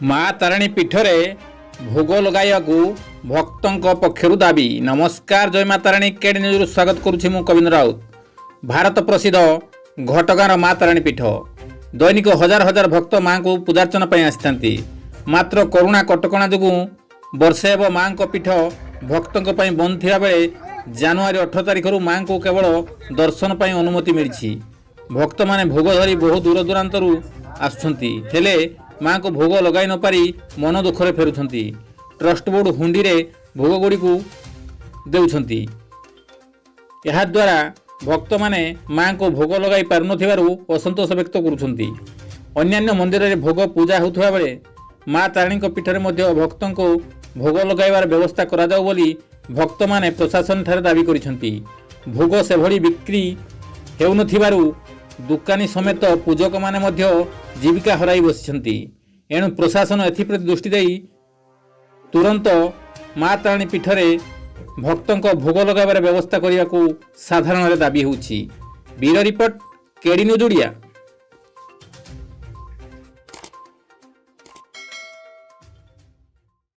ମା ତାରିଣୀ ପୀଠରେ ଭୋଗ ଲଗାଇବାକୁ ଭକ୍ତଙ୍କ ପକ୍ଷରୁ ଦାବି। ନମସ୍କାର, ଜୟ ମା ତାରିଣୀ। କେଡି ନ୍ୟୁଜ୍ରୁ ସ୍ୱାଗତ କରୁଛି ମୁଁ କବିନ୍ଦ୍ର ରାଉତ। ଭାରତ ପ୍ରସିଦ୍ଧ ଘଟଗାଁର ମା ତାରିଣୀ ପୀଠ। ଦୈନିକ ହଜାର ହଜାର ଭକ୍ତ ମାଙ୍କୁ ପୂଜାର୍ଚ୍ଚନା ପାଇଁ ଆସିଥାନ୍ତି। ମାତ୍ର କରୋନା କଟକଣା ଯୋଗୁଁ ବର୍ଷେ ହେବ ମାଙ୍କ ପୀଠ ଭକ୍ତଙ୍କ ପାଇଁ ବନ୍ଦ ଥିବାବେଳେ ଜାନୁଆରୀ 18 ତାରିଖରୁ ମାଙ୍କୁ କେବଳ ଦର୍ଶନ ପାଇଁ ଅନୁମତି ମିଳିଛି। ଭକ୍ତମାନେ ଭୋଗ ଧରି ବହୁ ଦୂର ଦୂରାନ୍ତରୁ ଆସୁଛନ୍ତି, ହେଲେ ମାଙ୍କୁ ଭୋଗ ଲଗାଇ ନପାରି ମନ ଦୁଃଖରେ ଫେରୁଛନ୍ତି। ଟ୍ରଷ୍ଟ ବୋର୍ଡ ହୁଣ୍ଡିରେ ଭୋଗଗୁଡ଼ିକୁ ଦେଉଛନ୍ତି। ଏହାଦ୍ୱାରା ଭକ୍ତମାନେ ମାଙ୍କୁ ଭୋଗ ଲଗାଇ ପାରୁନଥିବାରୁ ଅସନ୍ତୋଷ ବ୍ୟକ୍ତ କରୁଛନ୍ତି। ଅନ୍ୟାନ୍ୟ ମନ୍ଦିରରେ ଭୋଗ ପୂଜା ହେଉଥିବା ବେଳେ ମା ତାରିଣୀଙ୍କ ପୀଠରେ ମଧ୍ୟ ଭକ୍ତଙ୍କୁ ଭୋଗ ଲଗାଇବାର ବ୍ୟବସ୍ଥା କରାଯାଉ ବୋଲି ଭକ୍ତମାନେ ପ୍ରଶାସନଠାରେ ଦାବି କରିଛନ୍ତି। ଭୋଗ ସେଭଳି ବିକ୍ରି ହେଉନଥିବାରୁ ଦୋକାନୀ ସମେତ ପୂଜକମାନେ ମଧ୍ୟ ଜୀବିକା ହରାଇ ବସିଛନ୍ତି। ଏଣୁ ପ୍ରଶାସନ ଏଥିପ୍ରତି ଦୃଷ୍ଟି ଦେଇ ତୁରନ୍ତ ମା ତାରିଣୀ ପୀଠରେ ଭକ୍ତଙ୍କ ଭୋଗ ଲଗାଇବାର ବ୍ୟବସ୍ଥା କରିବାକୁ ସାଧାରଣରେ ଦାବି ହେଉଛି। Bureau report, KD news Odia.